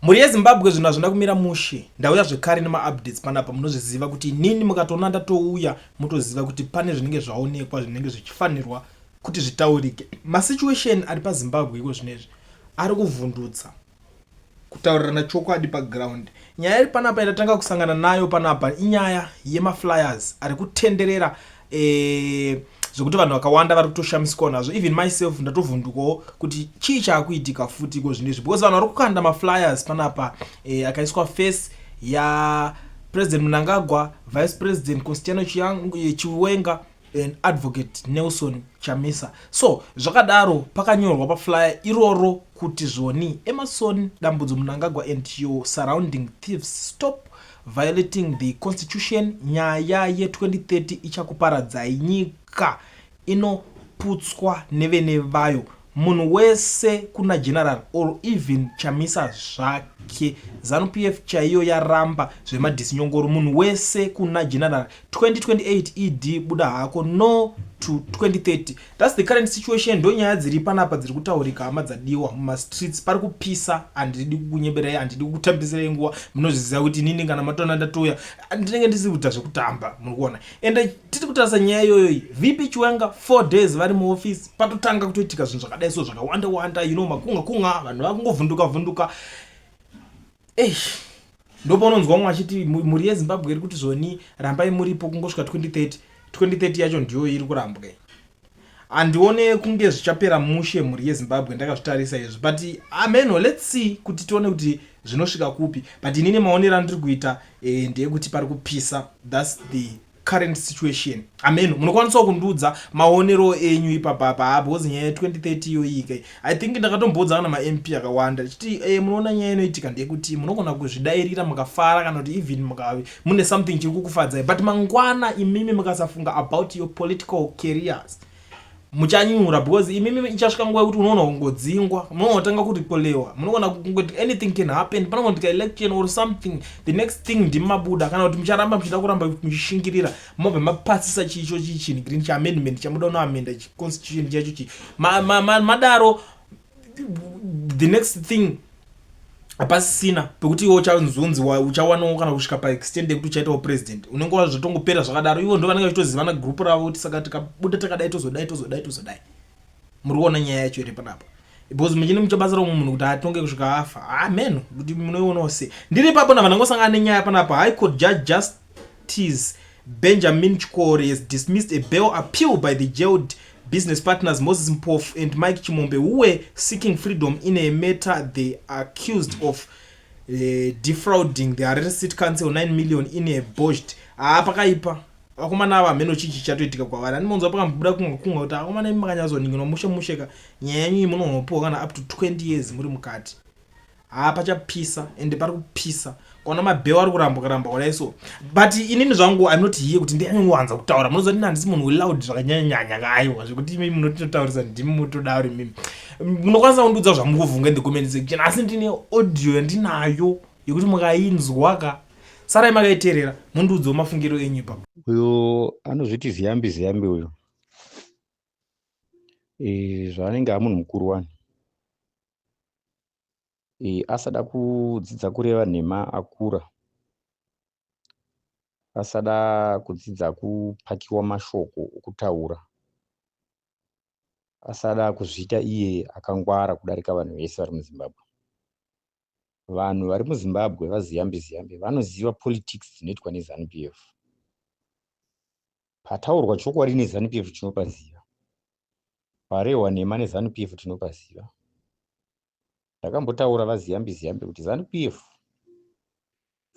Mhuri yeZimbabwe, zvinhu hazvina kumira mushe. Ndauya zvekare nemaupdates panapa. Munozviziva kuti inini mukatoona ndatouya, mutoziva kuti pane zvinenge zvaonekwa zvinenge zvichifanirwa kuti zvitaurike. Masituation ari paZimbabwe iko zvinezvi ari kuvhundutsa, kutaurirana chokwadi paground. Nyaya iri panapa yandatanga kusangana nayo panapa inyaya yemaflyers ari kutenderera, zvekuti vanhu vakawanda vari kutoshamisikawo nazvo. Even myself ndatovhundukawo kuti chii chaakuitika futi iko zvinezvi, because vanhu vari kukanda maflyers panapa akaiswa face yaPresident Mnangagwa, Vice President Constantino Chiwenga and Advocate Nelson Chamisa. So zvakadaro, pakanyorwa paflyer iroro kuti zvoni, "Emmerson Dambudzo Mnangagwa and your surrounding thieves, stop violating the constitution. Nyaya ye2030 ichakuparadzai. Nyika inoputswa nevene vayo. Munhu wese kuna General or even Chamisa zvake. ZANU PF chaiyo yaramba zvemadhisinyongoro. Munhu wese kuna General. 2028 ED buda hako. No to 2030." That's the current situation. Ndo nyaya dziri panapa dziri kutaurika, hama dzadiwa. Mumastreets pari kupisa. Handidi kukunyeberai, handidi kukutambisirai nguva. Munozviziva kuti inini kana matona ndatouya, ndinenge ndisiri kuita zvekutamba. Muri kuona, ende tiri kutarisa nyaya iyoyoyi. VP Chiwenga, 4 days vari muofisi, patotanga kutoitika zvinhu zvakadai so zvakawanda wanda, makunga kunga, vanhu vakungovhunduka vhunduka. Eish, ndopaunonzwa mumwe achiti mhuri yeZimbabwe iri kuti zvoni, rambai muripo kungosvika 2030. 2030 yacho ndiyo iri kurambwa. Handione kunge zvichapera mushe, mhuri yeZimbabwe, ndakazvitarisa izvi. But ameno, let's see kuti tione kuti zvinosvika kupi. But inini maonero andiri kuita ndeyekuti pari kupisa. That's the current situation. Ameno, munokwanisawo kundiudza maonero enyu ipapapa, because nyaya ye2030 iyoyika, I think ndakatomboudza kana maMP akawanda ndichiti munoona, nyaya inoitika ndeyekuti munogona kuzvidairira mukafara, kana kuti even mune something chiri kukufadzai, but mangwana imimi mukasafunga about your political careers, muchanyura, because imimi ichasvika nguva yekuti unoona kungodzingwa, munogona kutanga kurikolewa, munogona kungoti anything can happen. Panogona election or something, the next thing ndimabuda, kana kuti mucharamba muchida kuramba muchishingirira, mobva mapasisa chicho chichinhu green chiamendment chamuda unoamenda chiconstitution chacho chi madaro. The next thing hapasisina pekuti iwe uchanzonzi uchawanawo kana kusvika paextent yekuti uchaitawo president. Unenge wazvotongopera zvakadaro. Ivo ndo vanenge vachitozivana group ravo kuti saka tikabuda takadai, tozodai, tozodai, tozodai. Muri kuona nyaya yacho here panapa? Because muchine muchabatsira umwe munhu kuti atonge kusvika afa. Ameno kuti munoionawo sei. Ndiri ipapo, ndabva ndangosangana nenyaya panapa. High Court Judge Justice Benjamin Chikore has dismissed a bail appeal by the jailed business partners Moses Mpofu and Mike Chimombe, who were seeking freedom in a matter they accused of defrauding the Harare City Council 9 million in a botched. Haa, pakaipa. Vakomana ava, hameno chii chichatoitika kwavari. Andimonzwa pakambobuda kunga kunga kuti akomana imi makanyatsoninginwa mushe musheka, nyaya yenyu iyi munonopiwa kana up to 20 years muri mukati. Haa, pachapisa, ende pari kupisa kuona mabail ari kuramba kuramba kudai so. But inini zvangu, I'm not here kuti ndinyanyowanza kutaura. Munoziva kuti handisi munhu weloud zvakanyanyanya kaiwa, zvekuti imi munototaurisa, ndimi mutodaro. Imimi munokwanisa kundiudza zvamukuvhunga in the comment section, asi ndine audio yandinayo yekuti mukainzwa ka, sarai makaiteerera, mundiudzewo mafungiro enyu ipapo. Uyo anozviti Ziyambi Ziyambi uyo, zvaanenge amunhu mukuru wani, asada kudzidza kureva nhema, akura, asada kudzidza kupakiwa mashoko okutaura, asada kuzviita iye akangwara kudarika vanhu vese vari muZimbabwe. Vanhu vari muZimbabwe, vaZiyambi Ziyambi, vanoziva politics dzinoitwa neZANU PF. Pataurwa chokwadi neZANU PF tinopaziva, parehwa nhema neZANU PF tinopaziva. Ndakambotaura, vaZiyambi Ziyambi, kuti ZANU PF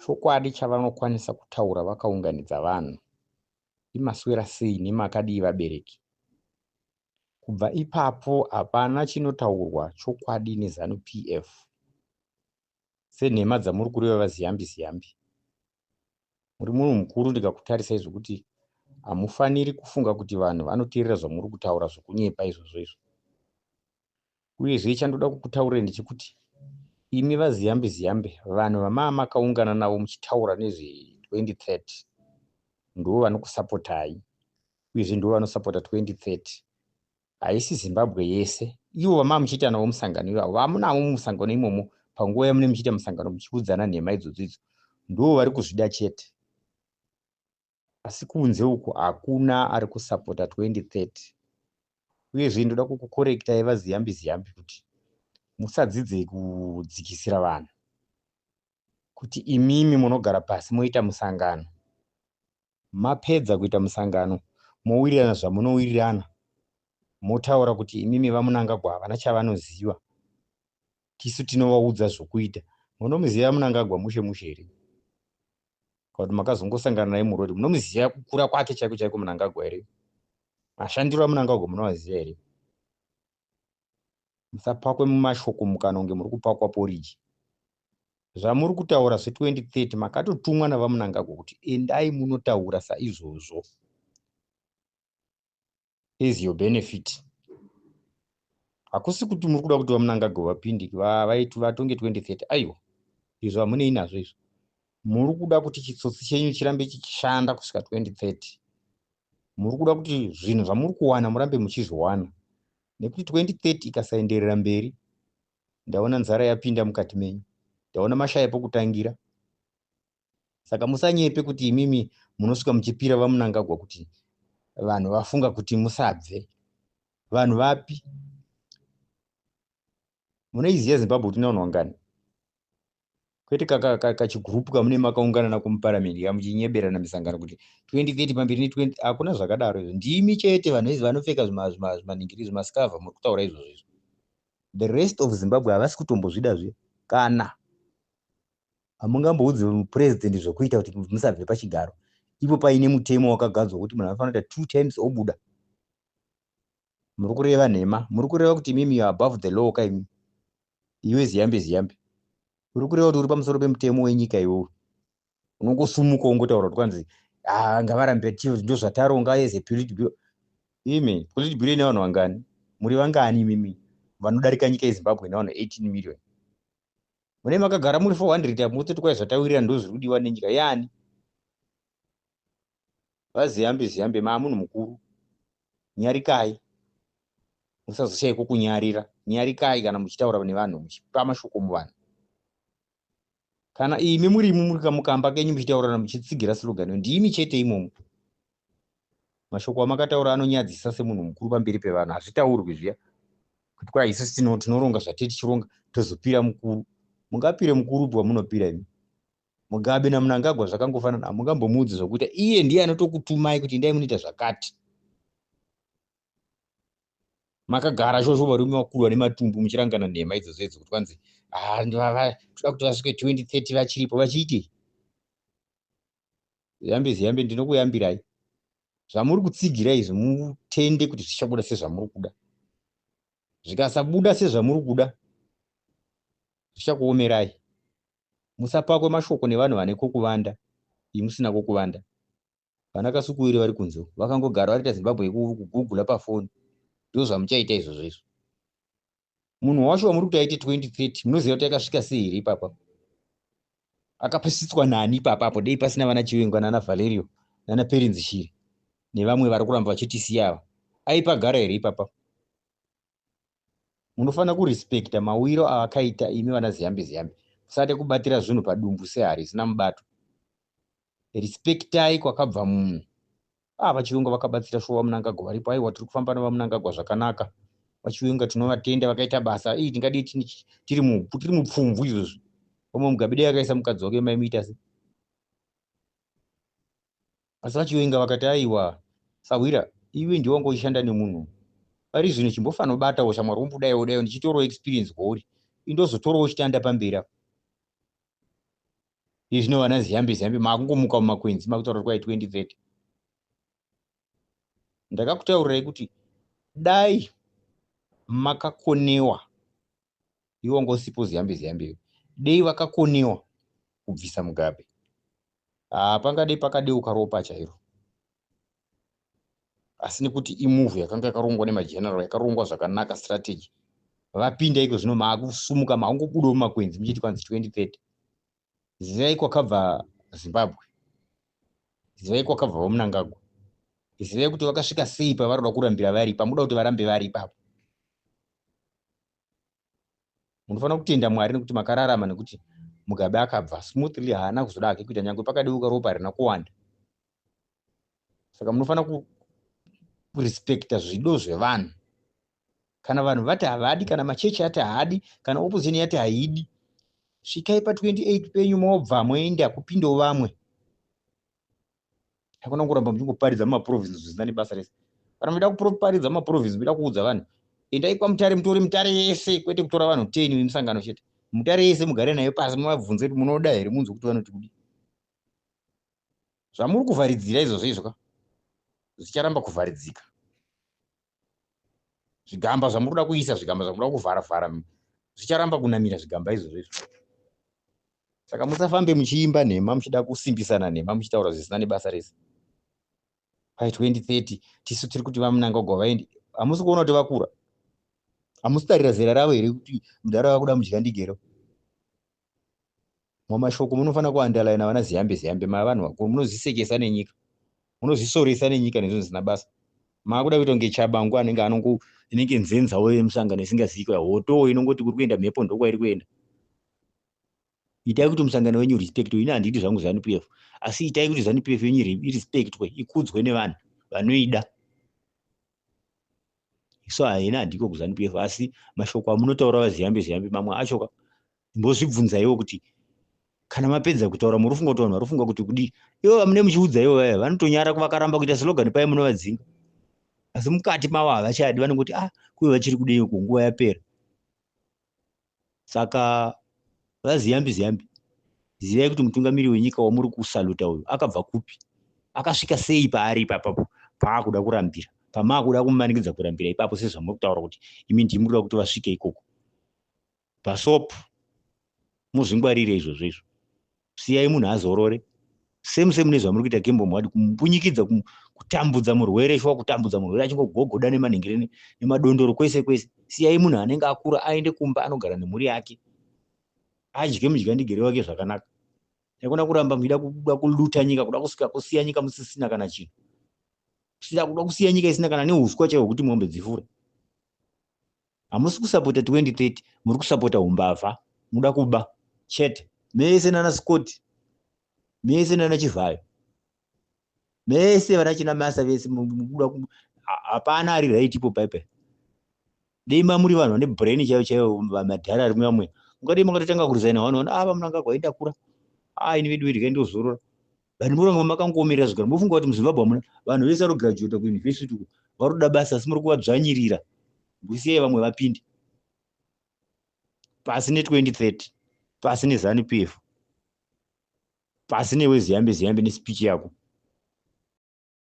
chokwadi chavanokwanisa kutaura vakaunganidza vanhu imaswera sei nemakadii vabereki. Kubva ipapo hapana chinotaurwa chokwadi neZANU PF senhema dzamuri kureva. VaZiyambi Ziyambi, muri munhu mukuru, ndikakutarisai zvokuti hamufaniri kufunga kuti vanhu vanoteerera zvamuri kutaura zvokunyepa izvozvo izvo. Uyezve chandoda kukutaurirai ndechekuti imi vaZiyambi Ziyambi, vanhu vamaa makaungana navo muchitaura nezve2030 ndo vanokusapotai, uyezve ndo vanosapota 2030. Haisi Zimbabwe yese. Ivo vamaa muchiita navo musangano ivavo, vamunavo mumusangano imomo. Panguva yamune muchiita musangano muchiudzana nhema idzodzo idzo, ndo vari kuzvida chete. Asi kunze uku hakuna ari kusapota 2030. Uyezve ndoda kukukorektai vaZiyambi Ziyambi kuti musadzidze kudzikisira vanhu kuti imimi munogara pasi moita musangano. Mapedza kuita musangano mowirirana zvamunowirirana, motaura kuti imimi vaMunangagwa havana chavanoziva, tisu tinovaudza zvokuita. Munomuziva Munangagwa mushe mushe here? Kana kuti makazongosangana naye murodi, munomuziva kukura kwake chaiko chaiko Munangagwa here? Mashandiro aMunangagwa munovaziva here? Musapakwe mumashoko mukanwa kunge muri kupakwa poriji. Zvamuri kutaura zve2030 makatotumwa navaMunangagwa kuti endai munotaura saizvozvo as your benefit. Hakusi kuti muri kuda kuti vaMunangagwa vapinde vatonge 2030. Aiwa, izvo hamunei nazvo izvo. Muri kuda kuti chitsotsi chenyu chirambe chichishanda kusvika 2030. Muri kuda kuti zvinhu zvamuri kuwana murambe muchizviwana, nekuti 2030 ikasaenderera mberi, ndaona nzara yapinda mukati menyu, ndaona mashaya pokutangira. Saka musanyepe kuti imimi munosvika muchipira vaMunangagwa kuti vanhu vafunga kuti musabve. Vanhu vapi? Munoiziva Zimbabwe kuti ine vanhu vangani? Kwete kachigurupu kamune makaungana nako muparamende kamuchinyeberana misangano kuti 2030 pamberi ne20. Hakuna zvakadaro izvo. Ndimi chete vanhu vezi vanopfeka zvimaningiri zvimasikavha muri kutaura izvozvo izvo. The rest of Zimbabwe havasi kutombozvida zve. Kana hamungamboudzi purezidendi zvokuita kuti musabve pachigaro, ipo paine mutemo wakagadzwa kuti munhu anofanira kuita 2 times obuda. Muri kureva nhema. Muri kureva kuti imimi you are above the law kaimi. Iwe Ziyambi Ziyambi, uri kureva kuti uri pamusoro pemutemo wenyika iwewe? Unongosumuka ungotaura kuti kwanzi ngavarambe, ndo zvataronga as a politburo. Imi politburo ine vanhu vangani? Muri vangani imimi vanodarika nyika yeZimbabwe nevanhu 18 million? Mune makagara muri 400 apo, mototi kwai zvatawirira ndo zviri kudiwa nenyika yani. VaZiyambi Ziyambi, maa munhu mukuru, nyarikai, musazoshaikwo kunyarira. Nyarikai kana muchitaura nevanhu, muchipa mashoko muvanhu. Kana imi murimi muri kamukamba kenyu muchitaurana muchitsigira slogan, ndimi chete imomo. Mashoko amakataura anonyadzisa semunhu mukuru pamberi pevanhu. Hazvitaurwi zviya kuti kwai isusu tinoronga zvatiri tichironga tozopira mukuru. Mungapire mukuru upi wamunopira imi? Mugabe naMunangagwa zvakangofanana, hamungambomuudzi zvokuita. Iye ndiye anotokutumai kuti endai munoita zvakati. Makagara shosho varume vakuru vane matumbu muchirangana nhema idzodzo idzo kuti kwanzi toda kuti vasvike 2030 vachiripo. Vachiitei? Ziyambi Ziyambi, ndinokuyambirai, zvamuri kutsigira izvi mutende kuti zvichabuda sezvamuri kuda. Zvikasabuda sezvamuri kuda, zvichakuomerai. Musapakwe mashoko nevanhu vane kwokuvanda imi musina kwokuvanda. Vana Kasukuwere vari kunze vakangogara varita Zimbabwe yekugugula pafoni. Ndo zvamuchaita izvozvo izvo. Munhu wacho wamuri kuti aite 2030, munoziva kuti akasvika sei here ipapa? Akapisitswa nani ipapa apo? Dei pasina vana Chiwenga nana Valerio nana Perinzi Shiri nevamwe vari kuramba vachitisiya ava, aipagara here ipapa? Munofanira kurespekta mawiro aakaita imi vana Ziyambi Ziyambi. Musade kubatira zvinhu padumbu sehari isina mubato. Respektai kwakabva munhu. VaChiwenga vakabatsira shuwa VaMunangagwa varipo. Aiwa, tiri kufamba naVaMunangagwa zvakanaka. VaChiwenga tinovatenda, vakaita basa. Ii, tingadii tiri mupfumvu izvozvi? Vamwe Mugabe dai akaisa mukadzi wake maimuita sei? Asi VaChiwenga vakati aiwa, sahwira, iwe ndiwe wanga uchishanda nemunhu pari zvino, chimbofanobatawo shamwari, wombodaiwo daiwo ndichitorawo experience kwauri, indozotorawo chitanda pamberi apo. Izvi zvino vana Ziyambi Ziyambi makungomuka mumakwenzi makutaura kuti kwai 2030. Ndakakutaurirai kuti dai makakonewa, iwe wanga usipo Ziyambi Ziyambi, dei vakakonewa kubvisa Mugabe, pangadei pakadeuka ropa chairo. Asi nekuti imove yakanga yakarongwa nemageneral, yakarongwa zvakanaka, strategy, vapinda iko zvino maakusumuka makungobudawo mumakwenzi muchiti kwanzi 2030. Zivai kwakabva Zimbabwe, zivai kwakabva VaMunangagwa, zivai kuti vakasvika sei pavari kuda kurambira vari pamuda kuti varambe vari ipapo. Munofanira kutenda Mwari nekuti makararama nekuti Mugabe akabva smoothly, haana kuzoda hake kuita nyangwe pakadeuka ropa harina kuwanda. Saka munofanira kurespekta zvido zvevanhu. Kana vanhu vati havadi, kana machechi ati haadi, kana opposition yati haidi, svikai pa28 penyu mobva moenda kupindawo vamwe. Hakuna kuramba muchingoparidza mumaprovince zvisina nebasa rese. Kana muchida kuparidza mumaprovince, muchida kuudza vanhu, endai kwaMutare, mutore Mutare yese, kwete kutora vanhu 10 vemusangano chete. Mutare yese mugare nayo pasi, muvabvunze kuti munoda here, munzwe kuti vanoti kudii. Zvamuri kuvharidzira izvozvo izvo ka zvicharamba kuvharidzika. Zvigamba zvamuri kuda kuisa, zvigamba zvamuri kuda kuvhara-vhara, zvicharamba kunamira zvigamba izvozvo izvo. Saka musafambe muchiimba nhema, muchida kusimbisana nhema, muchitaura zvisina nebasa rese. Pai 2030 tisu tiri kuti vaMnangagwa vaende. Hamusi kuona kuti vakura? Hamusi tarira zera ravo here kuti mudhara vakuda mudyandigero? Mumashoko munofanira kuandalaina vana Ziyambe Ziyambe, mava vanhu vakuru, munozvisekesa nenyika, munozvisoresa nenyika nezvinhu zvisina basa. Maakuda kuita kunge Chabangu anenge anongo inenge nzenzawo yemusangano isingaziikwa, hotowo inongoti kuri kuenda mhepo ndokwairi kuenda. Itai kuti musangano wenyu respectwe. Ini handidi zvangu ZANU PF, asi itai kuti ZANU PF yenyu irespectwe, ikudzwe nevanhu vanoida. Isu haina handiko kuZANU PF, asi mashoko amunotaura vaZiyambi Ziyambi mamwe acho ka mbozvibvunzaiwo kuti kana mapedza kutaura muri kufunga kuti vanhu vari kufunga kuti kudii. Ivo vamune muchiudza ivo vaya vanotonyara, vakaramba kuita slogan paye munovadzinga, asi mukati mavo havachadi, vanongoti ah, kuve vachiri kudei uko, nguva yapera. Saka vaZiyambi Ziyambi, zivai kuti mutungamiri wenyika wamuri kusaluta uyu akabva kupi, akasvika sei paari ipapapo paakuda kurambira, pamaakuda kumumanikidza kurambira ipapo, sezvamuri kutaura kuti imi ndimi muri kuda kuti vasvike ikoko pasop. Muzvingwarire izvozvo izvo, siyai munhu azorore. Same same nezvamuri kuita Kembo Mwadi, kumbunyikidza, kutambudza murwere, shuwa kutambudza murwere achingogogoda nemanhingire nemadondoro kwese kwese. Siyai munhu anenge akura aende kumba anogara nemhuri yake, adye mudyandigere wake zvakanaka. Nekuna kuramba muchida kuda kuluta nyika, kuda kusvika kusiya nyika musisina kana chinhu, kuda kusiya nyika isina kana neuswa chaihwo kuti mombe dzifure. Hamusi kusapota 2030, muri kusapota umbavha, muda kuba chete. Mese nana Scott, mese nana Chivhayo, mese vana Chinamasa, vese mukuda, hapana ari right ipo paipai. Dei mamuri vanhu vane brain chaiyo chaiyo, madhara ari muyamwe, mungadei makatotanga kuresigna one one. Ava Mnangagwa indakura, ah, ini vedu vedu kaindozorora. Vanhu muranga makangomirira zvigaro, mofunga kuti muZimbabwe hamuna vanhu vese vari kugraduata kuuniversity uko vari kuda basa, asi muri kuvadzvanyirira. Mbusiyai vamwe vapinde. Pasi ne2030, pasi neZANU PF, pasi newe Ziyambi Ziyambi nespeech yako.